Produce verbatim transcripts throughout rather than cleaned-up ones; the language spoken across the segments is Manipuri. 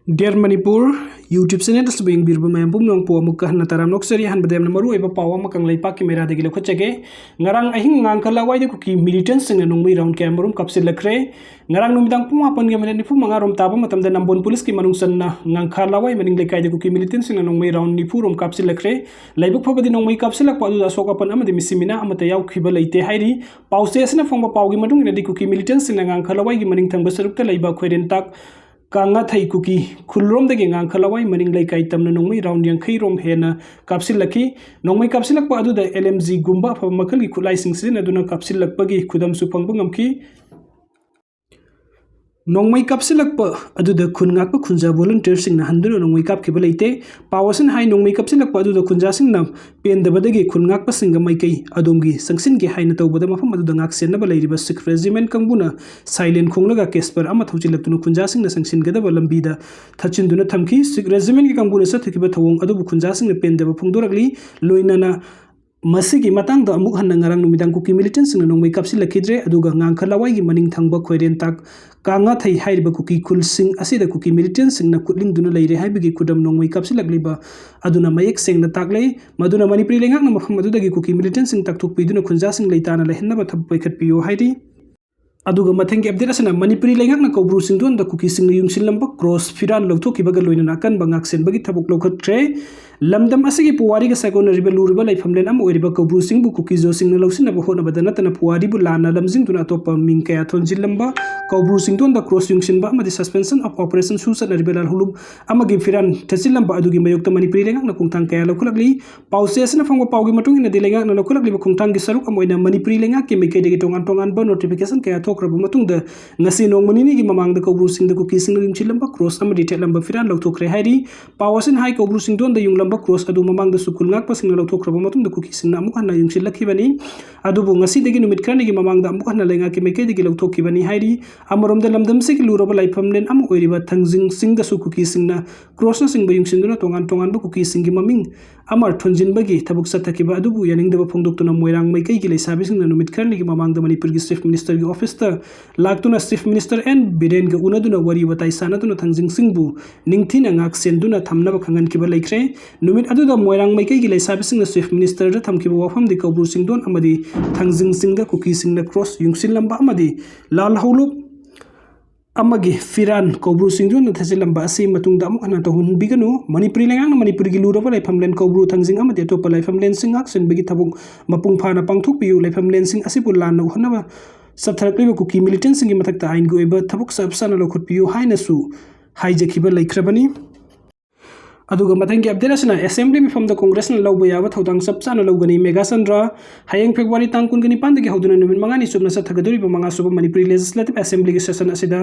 Dear Manipur YouTube channel ꯑꯁꯤꯕꯨ ꯌꯦꯡꯕꯤꯔꯤꯕ ꯃꯌꯥꯝ ꯄꯨꯝꯅꯃꯛꯄꯨ ꯑꯃꯨꯛꯀ ꯍꯟꯅ ꯇꯔꯥꯝꯅ ꯑꯣꯛꯆꯔꯤ꯫ ꯑꯍꯥꯟꯕꯗ ꯌꯥꯝꯅ ꯃꯔꯨꯑꯣꯏꯕ ꯄꯥꯎ ꯑꯃꯈꯛ ꯂꯩꯄꯥꯛꯀꯤ ꯃꯩꯔꯥꯗꯒꯤ ꯂꯧꯈꯠꯆꯒꯦ꯫ ꯉꯔꯥꯡ ꯑꯍꯤꯡ ꯉꯥꯡꯈ ꯂꯋꯥꯏꯗ ꯀꯨꯀꯤ militantꯁꯤꯡꯅ ꯅꯣꯡꯃꯩ round ꯀꯌꯥ ꯃꯔꯨꯝ ꯀꯥꯞꯁꯤꯜꯂꯛꯈ꯭ꯔꯦ꯫ ꯉꯔꯥꯡ ꯅꯨꯃꯤꯗꯥꯡ ꯄꯨꯡ ꯃꯥꯄꯟꯒ minute ꯅꯤꯐꯨ ꯃꯉꯥ ꯔꯣꯝ ꯇꯥꯕ ꯃꯇꯝꯗ ꯅꯝꯕꯣꯜ ꯄꯨꯂꯤꯁꯀꯤ ꯃꯅꯨꯡ ꯆꯟꯅ ꯉꯥꯡꯈ ꯂꯋꯥꯏ ꯃꯅꯤꯡ ꯂꯩꯀꯥꯏꯗ ꯀꯨꯀꯤ militantꯁꯤꯡꯅ ꯅꯣꯡꯃꯩ round ꯅꯤꯐꯨ ꯔꯣꯝ ꯀꯥꯞꯁꯤꯜꯂꯛꯈ꯭ꯔꯦ꯫ ꯂꯥꯏꯕꯛ ꯐꯕꯗꯤ ꯅꯣꯡꯃꯩ ꯀꯥꯞꯁꯤꯜꯂꯛꯄ ꯑꯗꯨꯗ ꯑꯁꯣꯛ ꯑꯄꯟ ꯑꯃꯗꯤ ꯃꯤꯁꯤ ꯃꯤꯅꯥ ꯑꯃꯠꯇ ꯌꯥꯎꯈꯤꯕ ꯂꯩꯇꯦ ꯍꯥꯏꯔꯤ꯫ ꯄꯥꯎꯆꯦ ꯑꯁꯤꯅ ꯐꯣꯡꯕ ꯄꯥꯎꯒꯤ ꯃꯇꯨꯡ ꯏꯟꯅꯗꯤ ꯀꯨꯀꯤ militantꯁꯤꯡꯅ ꯉꯥꯡꯈ ꯂꯋꯥꯏꯒꯤ ꯃꯅꯤꯡ ꯊꯪꯕ ꯁꯔꯨꯛꯇ ꯂꯩꯕ ꯈꯣꯏꯔꯦꯟꯇꯥꯛ ꯀꯥꯉꯥꯊꯩ ꯀꯨꯀꯤ ꯈꯨꯜꯔꯣꯝꯗꯒꯤ ꯉꯥꯡꯈ ꯂꯋꯥꯏ ꯃꯅꯤꯡ ꯂꯩꯀꯥꯏ ꯇꯝꯅ ꯅꯣꯡꯃꯩ round ꯌꯥꯡꯈꯩ ꯔꯣꯝ ꯍꯦꯟꯅ ꯀꯥꯞꯁꯤꯜꯂꯛꯈꯤ꯫ ꯅꯣꯡꯃꯩ ꯀꯥꯞꯁꯤꯜꯂꯛꯄ ꯑꯗꯨꯗ LMGꯒꯨꯝꯕ ꯑꯐꯕ ꯃꯈꯜꯒꯤ ꯈꯨꯠꯂꯥꯏꯁꯤꯡ ꯁꯤꯖꯤꯟꯅꯗꯨꯅ ꯀꯥꯞꯁꯤꯜꯂꯛꯄꯒꯤ ꯈꯨꯗꯝꯁꯨ ꯐꯪꯕ ꯉꯝꯈꯤ꯫ ꯅꯣꯡꯃꯩ ꯀꯥꯞꯁꯤꯜꯂꯛꯄ ꯑꯗꯨꯗ ꯈꯨꯟ ꯉꯥꯛꯄ ꯈꯨꯟꯖꯥ volunteerꯁꯤꯡꯅ ꯍꯟꯗꯨꯅ ꯅꯣꯡꯃꯩ ꯀꯥꯞꯈꯤꯕ ꯂꯩꯇꯦ꯫ ꯄꯥꯎ ꯑꯁꯤꯅ ꯍꯥꯏ, ꯅꯣꯡꯃꯩ ꯀꯥꯞꯁꯤꯜꯂꯛꯄ ꯑꯗꯨꯗ ꯈꯨꯟꯖꯥꯁꯤꯡꯅ ꯄꯦꯟꯗꯕꯗꯒꯤ ꯈꯨꯟ ꯉꯥꯛꯄꯁꯤꯡꯒ ꯃꯥꯏꯀꯩ ꯑꯗꯣꯝꯒꯤ ꯆꯪꯁꯤꯟꯒꯦ ꯍꯥꯏꯅ ꯇꯧꯕꯗ ꯃꯐꯝ ꯑꯗꯨꯗ ꯉꯥꯛ ꯁꯦꯟꯅꯕ ꯂꯩꯔꯤꯕ Sikh Regiment ꯀꯥꯡꯕꯨꯅ siren ꯈꯣꯡꯂꯒ Casper ꯑꯃ ꯊꯧꯖꯤꯜꯂꯛꯇꯨꯅ ꯈꯨꯟꯖꯥꯁꯤꯡꯅ ꯆꯪꯁꯤꯟꯒꯗꯕ ꯂꯝꯕꯤꯗ ꯊꯠꯆꯤꯟꯗꯨꯅ ꯊꯝꯈꯤ꯫ Sikh Regimentꯀꯤ ꯀꯥꯡꯕꯨꯅ ꯆꯠꯊꯈꯤꯕ ꯊꯧꯑꯣꯡ ꯑꯗꯨꯕꯨ ꯈꯨꯟꯖꯥꯁꯤꯡꯅ ꯄꯦꯟꯗꯕ ꯐꯣꯡꯗꯣꯔꯛꯂꯤ꯫ ꯂꯣꯏꯅꯅ ꯃꯁꯤꯒꯤ ꯃꯇꯥꯡꯗ ꯑꯃꯨꯛ ꯍꯟꯅ ꯉꯔꯥꯡ ꯅꯨꯃꯤꯗꯥꯡ ꯀꯨꯀꯤ militantꯁꯤꯡꯅ ꯅꯣꯡꯃꯩ ꯀꯥꯞꯁꯤꯜꯂꯛꯈꯤꯗ꯭ꯔꯦ꯫ ꯑꯗꯨꯒ ꯉꯥꯡꯈ ꯂꯋꯥꯏꯒꯤ ꯃꯅꯤꯡ ꯊꯪꯕ ꯈꯣꯏꯔꯦꯟꯇꯥꯛ ꯀꯥꯉꯥꯊꯩ ꯍꯥꯏꯔꯤꯕ ꯀꯨꯀꯤ ꯈꯨꯜꯁꯤꯡ ꯑꯁꯤꯗ ꯀꯨꯀꯤ militantꯁꯤꯡꯅ ꯈꯨꯠꯂꯤꯡꯗꯨꯅ ꯂꯩꯔꯦ ꯍꯥꯏꯕꯒꯤ ꯈꯨꯗꯝ ꯅꯣꯡꯃꯩ ꯀꯥꯞꯁꯤꯜꯂꯛꯂꯤꯕ ꯑꯗꯨꯅ ꯃꯌꯦꯛ ꯁꯦꯡꯅ ꯇꯥꯛꯂꯦ꯫ ꯃꯗꯨꯅ ꯃꯅꯤꯄꯨꯔꯤ ꯂꯩꯉꯥꯛꯅ ꯃꯐꯝ ꯑꯗꯨꯗꯒꯤ ꯀꯨꯀꯤ militantꯁꯤꯡ ꯇꯥꯛꯊꯣꯛꯄꯤꯗꯨꯅ ꯈꯨꯟꯖꯥꯁꯤꯡ ꯂꯩꯇꯥꯅ ꯂꯩꯍꯟꯅꯕ ꯊꯕꯛ ꯄꯥꯏꯈꯠꯄꯤꯌꯨ ꯍꯥꯏꯔꯤ꯫ ꯑꯗꯨꯒ ꯃꯊꯪꯒꯤ update ꯑꯁꯤꯅ ꯃꯅꯤꯄꯨꯔꯤ ꯂꯩꯉꯥꯛꯅ ꯀꯧꯕ꯭ꯔꯨ ꯆꯤꯡꯗꯣꯟꯗ ꯀꯨꯀꯤꯁꯤꯡꯅ ꯌꯨꯡꯁꯤꯜꯂꯝꯕ cross ꯐꯤꯔꯥꯟ ꯂꯧꯊꯣꯛꯈꯤꯕꯒ ꯂꯣꯏꯅꯅ ꯑꯀꯟꯕ ꯉꯥꯛꯁꯦꯟꯕꯒꯤ ꯊꯕꯛ ꯂꯧꯈꯠꯈ꯭ꯔꯦ꯫ ꯂꯝꯗꯝ ꯑꯁꯤꯒꯤ ꯄꯨꯋꯥꯔꯤꯒ ꯁꯥꯒꯣꯟꯅꯔꯤꯕ ꯂꯨꯔꯕ ꯂꯥꯏꯐꯝꯂꯦꯟ ꯑꯃ ꯑꯣꯏꯔꯤꯕ ꯀꯧꯕ꯭ꯔꯨ ꯆꯤꯡꯕꯨ ꯀꯨꯀꯤꯖꯣꯁꯤꯡꯅ ꯂꯧꯁꯤꯟꯅꯕ ꯍꯣꯠꯅꯕꯗ ꯅꯠꯇꯅ ꯄꯨꯋꯥꯔꯤꯕꯨ ꯂꯥꯟꯅ ꯂꯝꯖꯤꯡꯗꯨꯅ ꯑꯇꯣꯞꯄ ꯃꯤꯡ ꯀꯌꯥ ꯊꯣꯟꯖꯤꯜꯂꯝꯕ ꯀꯧꯕ꯭ꯔꯨ ꯆꯤꯡꯗꯣꯟꯗ cross ꯌꯨꯡꯁꯤꯟꯕ ꯑꯃꯗꯤ suspension of operation ꯁꯨ ꯆꯠꯅꯔꯤꯕ ꯂꯥꯜꯍꯧꯂꯨꯞ ꯑꯃꯒꯤ ꯐꯤꯔꯥꯟ ꯊꯠꯆꯤꯜꯂꯝꯕ ꯑꯗꯨꯒꯤ ꯃꯥꯌꯣꯛꯇ ꯃꯅꯤꯄꯨꯔꯤ ꯂꯩꯉꯥꯛꯅ ꯈꯣꯡꯊꯥꯡ ꯀꯌꯥ ꯂꯧꯈꯠꯂꯛꯂꯤ꯫ ꯄꯥꯎꯆꯦ ꯑꯁꯤꯅ ꯐꯪꯕ ꯄꯥꯎꯒꯤ ꯃꯇꯨꯡ ꯏꯟꯅꯗꯤ ꯂꯩꯉꯥꯛꯅ ꯂꯧꯈꯠꯂꯛꯂꯤꯕ ꯈꯣꯡꯊꯥꯡꯒꯤ ꯁꯔꯨꯛ ꯑꯃ ꯑꯣꯏꯅ ꯃꯅꯤꯄꯨꯔꯤ ꯂꯩꯉꯥꯛꯀꯤ ꯃꯥꯏꯀꯩꯗꯒꯤ ꯇꯣꯉꯥꯟ ꯇꯣꯉꯥꯟꯕ notification ꯀꯌꯥ ꯊꯣꯛꯈ꯭ꯔꯕ ꯃꯇꯨꯡꯗ ꯉꯁꯤ ꯅꯣꯡꯃ ꯅꯤꯅꯤꯒꯤ ꯃꯃꯥꯡꯗ ꯀꯧꯕ꯭ꯔꯨꯁꯤꯡꯗ ꯀꯨꯀꯤꯁꯤꯡꯅ ꯌꯨꯡꯁꯤꯜꯂꯝꯕ cross ꯑꯃꯗꯤ ꯊꯦꯠꯂꯝꯕ ꯐꯤꯔꯥꯟ ꯂꯧꯊꯣꯛꯈ꯭ꯔꯦ ꯍꯥꯏꯔꯤ꯫ ꯄꯥꯎ ꯑꯁꯤꯅ ꯍꯥꯏ, ꯀꯧꯕ꯭ꯔꯨ ꯆꯤꯡꯗꯣꯟꯗ ꯌꯨꯡꯂꯝꯕ ꯀ꯭ꯔꯣꯁ ꯑꯗꯨ ꯃꯃꯥꯡꯗꯁꯨ ꯈꯨꯜ ꯉꯥꯛꯄꯁꯤꯡꯅ ꯂꯧꯊꯣꯛꯈ꯭ꯔꯕ ꯃꯇꯨꯡꯗ ꯀꯨꯀꯤꯁꯤꯡꯅ ꯑꯃꯨꯛ ꯍꯟꯅ ꯌꯨꯡꯁꯤꯜꯂꯛꯈꯤꯕꯅꯤ꯫ ꯑꯗꯨꯕꯨ ꯉꯁꯤꯗꯒꯤ ꯅꯨꯃꯤꯠ ꯈꯔꯅꯤꯒꯤ ꯃꯃꯥꯡꯗ ꯑꯃꯨꯛ ꯍꯟꯅ ꯂꯩꯉꯥꯛꯀꯤ ꯃꯥꯏꯀꯩꯗꯒꯤ ꯂꯧꯊꯣꯛꯈꯤꯕꯅꯤ ꯍꯥꯏꯔꯤ꯫ ꯑꯃꯔꯣꯝꯗ ꯂꯝꯗꯝꯁꯤꯒꯤ ꯂꯨꯔꯕ ꯂꯥꯏꯐꯝꯂꯦꯟ ꯑꯃ ꯑꯣꯏꯔꯤꯕ ꯊꯥꯡꯖꯤꯡ ꯆꯤꯡꯗꯁꯨ ꯀꯨꯀꯤꯁꯤꯡꯅ ꯀ꯭ꯔꯣꯁꯅꯆꯤꯡꯕ ꯌꯨꯡꯁꯤꯟꯗꯨꯅ ꯇꯣꯉꯥꯟ ꯇꯣꯉꯥꯟꯕ ꯀꯨꯀꯤꯁꯤꯡꯒꯤ ꯃꯃꯤꯡ ꯑꯃ ꯊꯣꯟꯖꯤꯟꯕꯒꯤ ꯊꯕꯛ ꯆꯠꯊꯈꯤꯕ ꯑꯗꯨꯕꯨ ꯌꯥꯅꯤꯡꯗꯕ ꯐꯣꯡꯗꯣꯛꯇꯨꯅ ꯃꯣꯏꯔꯥꯡ ꯃꯥꯏꯀꯩꯒꯤ ꯂꯩꯁꯥꯕꯤꯁꯤꯡꯅ ꯅꯨꯃꯤꯠ ꯈꯔꯅꯤꯒꯤ ꯃꯃꯥꯡꯗ ꯃꯅꯤꯄꯨꯔꯒꯤ ꯆꯤꯐ ꯃꯤꯅꯤꯁꯇꯔꯒꯤ ꯑꯣꯐꯤꯁꯇ ꯂꯥꯛꯇꯨꯅ ꯆꯤꯐ ꯃꯤꯅꯤꯁꯇꯔ ꯑꯦꯟ ꯕꯤꯔꯦꯟꯒ ꯎꯅꯗꯨꯅ ꯋꯥꯔꯤ ꯋꯥꯇꯥꯏ ꯁꯥꯟꯅꯗꯨꯅ ꯊꯥꯡꯖꯤꯡ ꯆꯤꯡꯕꯨ ꯅꯤꯡꯊꯤꯅ ꯉꯥꯛ ꯁꯦꯟꯗꯨꯅ ꯊꯝꯅꯕ ꯈꯪꯍꯟꯈꯤꯕ ꯂꯩꯈ꯭ꯔꯦ꯫ ꯅꯨꯃꯤꯠ ꯑꯗꯨꯗ ꯃꯣꯏꯔꯥꯡ ꯃꯥꯏꯀꯩꯒꯤ ꯂꯩꯁꯥꯕꯤꯁꯤꯡꯅ ꯆꯤꯐ ꯃꯤꯅꯤꯁꯇꯔꯗ ꯊꯝꯈꯤꯕ ꯋꯥꯐꯝꯗꯤ ꯀꯧꯕ꯭ꯔꯨ ꯆꯤꯡꯗꯣꯟ ꯑꯃꯗꯤ ꯊꯥꯡꯖꯤꯡ ꯆꯤꯡꯗ ꯀꯨꯀꯤꯁꯤꯡꯅ ꯀ꯭ꯔꯣꯁ ꯌꯨꯡꯁꯤꯜꯂꯝꯕ ꯑꯃꯗꯤ ꯂꯥꯜꯍꯧꯂꯨꯞ ꯑꯃꯒꯤ ꯐꯤꯔꯥꯟ ꯀꯧꯕ꯭ꯔꯨ ꯆꯤꯡꯗꯣꯟꯗ ꯊꯥꯖꯤꯜꯂꯝꯕ ꯑꯁꯤ ꯃꯇꯨꯡꯗ ꯑꯃꯨꯛ ꯍꯟꯅ ꯇꯧꯍꯟꯕꯤꯒꯅꯨ꯫ ꯃꯅꯤꯄꯨꯔꯤ ꯂꯩꯉꯥꯛꯅ ꯃꯅꯤꯄꯨꯔꯒꯤ ꯂꯨꯔꯕ ꯂꯥꯏꯐꯝꯂꯦꯟ ꯀꯧꯕ꯭ꯔꯨ ꯊꯥꯡꯖꯤꯡ ꯑꯃꯗꯤ ꯑꯇꯣꯞꯄ ꯂꯥꯏꯐꯝꯂꯦꯟꯁꯤꯡ ꯉꯥꯛ ꯁꯦꯟꯕꯒꯤ ꯊꯕꯛ ꯃꯄꯨꯡ ꯐꯥꯅ ꯄꯥꯡꯊꯣꯛꯄꯤꯌꯨ꯫ ꯂꯥꯏꯐꯝꯂꯦꯟꯁꯤꯡ ꯑꯁꯤꯕꯨ ꯂꯥꯟꯅ ꯎꯍꯟꯅꯕ ꯆꯠꯊꯔꯛꯂꯤꯕ ꯀꯨꯀꯤ ꯃꯤꯂꯤꯇꯦꯟꯁꯤꯡꯒꯤ ꯃꯊꯛꯇ ꯑꯥꯏꯟꯒꯤ ꯑꯣꯏꯕ ꯊꯕꯛ ꯆꯞ ꯆꯥꯅ ꯂꯧꯈꯠꯄꯤꯌꯨ ꯍꯥꯏꯅꯁꯨ ꯍꯥꯏꯖꯈꯤꯕ ꯂꯩꯈ꯭ꯔꯕꯅꯤ꯫ ꯑꯗꯨꯒ ꯃꯊꯪꯒꯤ ꯑꯞꯗꯦꯠ ꯑꯁꯤꯅ ꯑꯦꯁꯦꯝꯕ꯭ꯂꯤ ꯃꯤꯐꯝꯗ ꯀꯣꯡꯒ꯭ꯔꯦꯁꯅ ꯂꯧꯕ ꯌꯥꯕ ꯊꯧꯗꯥꯡ ꯆꯞ ꯆꯥꯅ ꯂꯧꯒꯅꯤ꯫ ꯃꯦꯘꯥꯆꯟꯗ꯭ꯔ, ꯍꯌꯦꯡ ꯐꯦꯕ꯭ꯔꯨꯋꯥꯔꯤ ꯇꯥꯡ ꯀꯨꯟꯒ ꯅꯤꯄꯥꯟꯗꯒꯤ ꯍꯧꯗꯨꯅ ꯅꯨꯃꯤꯠ ꯃꯉꯥꯅꯤ ꯆꯨꯞꯅ ꯆꯠꯊꯒꯗꯧꯔꯤꯕ ꯃꯉꯥ ꯁꯨꯕ ꯃꯅꯤꯄꯨꯔꯤ ꯂꯦꯖꯤꯁꯂꯦꯇꯤꯚ ꯑꯦꯁꯦꯝꯕ꯭ꯂꯤꯒꯤ ꯁꯦꯁꯟ ꯑꯁꯤꯗ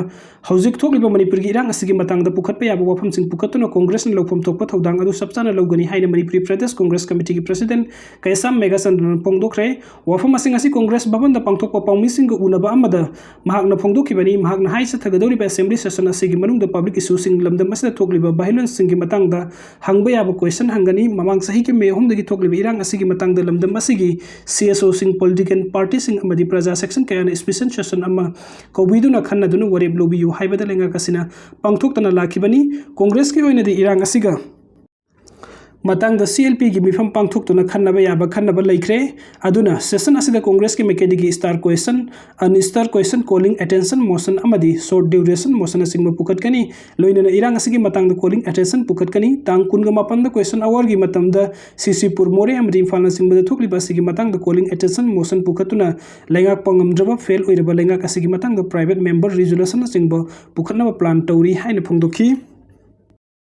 ꯍꯧꯖꯤꯛ ꯊꯣꯛꯂꯤꯕ ꯃꯅꯤꯄꯨꯔꯒꯤ ꯏꯔꯥꯡ ꯑꯁꯤꯒꯤ ꯃꯇꯥꯡꯗ ꯄꯨꯈꯠꯄ ꯌꯥꯕ ꯋꯥꯐꯝꯁꯤꯡ ꯄꯨꯈꯠꯇꯨꯅ ꯀꯣꯡꯒ꯭ꯔꯦꯁꯅ ꯂꯧꯐꯝ ꯊꯣꯛꯄ ꯊꯧꯗꯥꯡ ꯑꯗꯨ ꯆꯞ ꯆꯥꯅ ꯂꯧꯒꯅꯤ ꯍꯥꯏꯅ ꯃꯅꯤꯄꯨꯔꯤ ꯄ꯭ꯔꯗꯦꯁ ꯀꯣꯡꯒ꯭ꯔꯦꯁ ꯀꯃꯤꯇꯤꯒꯤ ꯄ꯭ꯔꯁꯤꯗꯦꯟꯠ ꯀꯩꯁꯥꯝ ꯃꯦꯘꯥꯆꯟꯗ꯭ꯔꯅ ꯐꯣꯡꯗꯣꯛꯈ꯭ꯔꯦ꯫ ꯋꯥꯐꯝꯁꯤꯡ ꯑꯁꯤ ꯀꯣꯡꯒ꯭ꯔꯦꯁ ꯚꯕꯟꯗ ꯄꯥꯡꯊꯣꯛꯄ ꯄꯥꯎꯃꯤꯁꯤꯡꯒ ꯎꯅꯕ ꯑꯃꯗ ꯃꯍꯥꯛꯅ ꯐꯣꯡꯗꯣꯛꯈꯤꯕꯅꯤ꯫ ꯃꯍꯥꯛꯅ ꯍꯥꯏ ꯆꯠꯊꯒꯗꯧꯔꯤꯕ ꯑꯦꯁꯦꯝꯕ꯭ꯂꯤ ꯁꯦꯁꯟ ꯑꯁꯤꯒꯤ ꯃꯅꯨꯡꯗ ꯄꯕ꯭ꯂꯤꯛ ꯏꯁꯨꯁꯤꯡ, ꯂꯝꯗꯝ ꯑꯁꯤꯗ ꯊꯣꯛꯂꯤꯕ ꯚꯥꯏꯑꯣꯂꯦꯟꯁꯁꯤꯡꯒꯤ ꯃꯇꯥꯡꯗ ꯍꯪꯕ ꯌꯥꯕ ꯀꯣꯏꯁꯟ ꯍꯪꯒꯅꯤ꯫ ꯃꯃꯥꯡ ꯆꯍꯤꯒꯤ ꯃꯦ ꯑꯍꯨꯝꯗꯒꯤ ꯊꯣꯛꯂꯤꯕ ꯏꯔꯥꯡ ꯑꯁꯤꯒꯤ ꯃꯇꯥꯡꯗ ꯂꯝꯗꯝ ꯑꯁꯤꯒꯤ ꯁꯤ ꯑꯦꯁ ꯑꯣꯁꯤꯡ, ꯄꯣꯂꯤꯇꯤꯀꯦꯜ ꯄꯥꯔꯇꯤꯁꯤꯡ ꯑꯃꯗꯤ ꯄ꯭ꯔꯖꯥ ꯁꯦꯛꯁꯟ ꯀꯌꯥꯅ ꯏꯁꯄꯤꯁꯦꯜ ꯁꯦꯁꯟ ꯑꯃ ꯀꯧꯕꯤꯗꯨꯅ ꯈꯟꯅꯗꯨꯅ ꯋꯥꯔꯦꯞ ꯂꯧꯕꯤꯌꯨ ꯍꯥꯏꯕꯗ ꯂꯩꯉꯥꯛ ꯑꯁꯤꯅ ꯄꯥꯡꯊꯣꯛꯇꯅ ꯂꯥꯛꯈꯤꯕꯅꯤ꯫ ꯀꯣꯡꯒ꯭ꯔꯦꯁꯀꯤ ꯑꯣꯏꯅꯗꯤ ꯏꯔꯥꯡ ꯑꯁꯤꯒ ꯃꯇꯥꯡꯗ ꯁꯤ ꯑꯦꯜ ꯄꯤꯒꯤ ꯃꯤꯐꯝ ꯄꯥꯡꯊꯣꯛꯇꯨꯅ ꯈꯟꯅꯕ ꯌꯥꯕ ꯈꯟꯅꯕ ꯂꯩꯈ꯭ꯔꯦ꯫ ꯑꯗꯨꯅ ꯁꯦꯁꯟ ꯑꯁꯤꯗ ꯀꯣꯡꯒ꯭ꯔꯦꯁꯀꯤ ꯃꯥꯏꯀꯩꯗꯒꯤ ꯁ꯭ꯇꯥꯔ ꯀꯣꯏꯁꯟ, ꯑꯟ ꯁ꯭ꯇꯥꯔ ꯀꯣꯏꯁꯟ, ꯀꯣꯂꯤꯡ ꯑꯦꯇꯦꯟꯁꯟ ꯃꯣꯁꯟ ꯑꯃꯗꯤ ꯁꯣꯔꯠ ꯗ꯭ꯌꯨꯔꯦꯁꯟ ꯃꯣꯁꯟꯅꯆꯤꯡꯕ ꯄꯨꯈꯠꯀꯅꯤ꯫ ꯂꯣꯏꯅꯅ ꯏꯔꯥꯡ ꯑꯁꯤꯒꯤ ꯃꯇꯥꯡꯗ ꯀꯣꯂꯤꯡ ꯑꯦꯇꯦꯟꯁꯟ ꯄꯨꯈꯠꯀꯅꯤ꯫ ꯇꯥꯡ ꯀꯨꯟꯒ ꯃꯥꯄꯟꯗ ꯀꯣꯏꯁꯟ ꯑꯋꯥꯔꯒꯤ ꯃꯇꯝꯗ ꯁꯤꯁꯤꯄꯨꯔ, ꯃꯣꯔꯦ ꯑꯃꯗꯤ ꯏꯝꯐꯥꯜꯅꯆꯤꯡꯕꯗ ꯊꯣꯛꯂꯤꯕ ꯑꯁꯤꯒꯤ ꯃꯇꯥꯡꯗ ꯀꯣꯂꯤꯡ ꯑꯦꯇꯦꯟꯁꯟ ꯃꯣꯁꯟ ꯄꯨꯈꯠꯇꯨꯅ ꯂꯩꯉꯥꯛꯄ ꯉꯝꯗ꯭ꯔꯕ ꯐꯦꯜ ꯑꯣꯏꯔꯕ ꯂꯩꯉꯥꯛ ꯑꯁꯤꯒꯤ ꯃꯇꯥꯡꯗ ꯄ꯭ꯔꯥꯏꯚꯦꯠ ꯃꯦꯝꯕꯔ ꯔꯤꯖꯣꯂꯨꯁꯟꯅꯆꯤꯡꯕ ꯄꯨꯈꯠꯅꯕ ꯄ꯭ꯂꯥꯟ ꯇꯧꯔꯤ ꯍꯥꯏꯅ ꯐꯣꯡꯗꯣꯛꯈꯤ꯫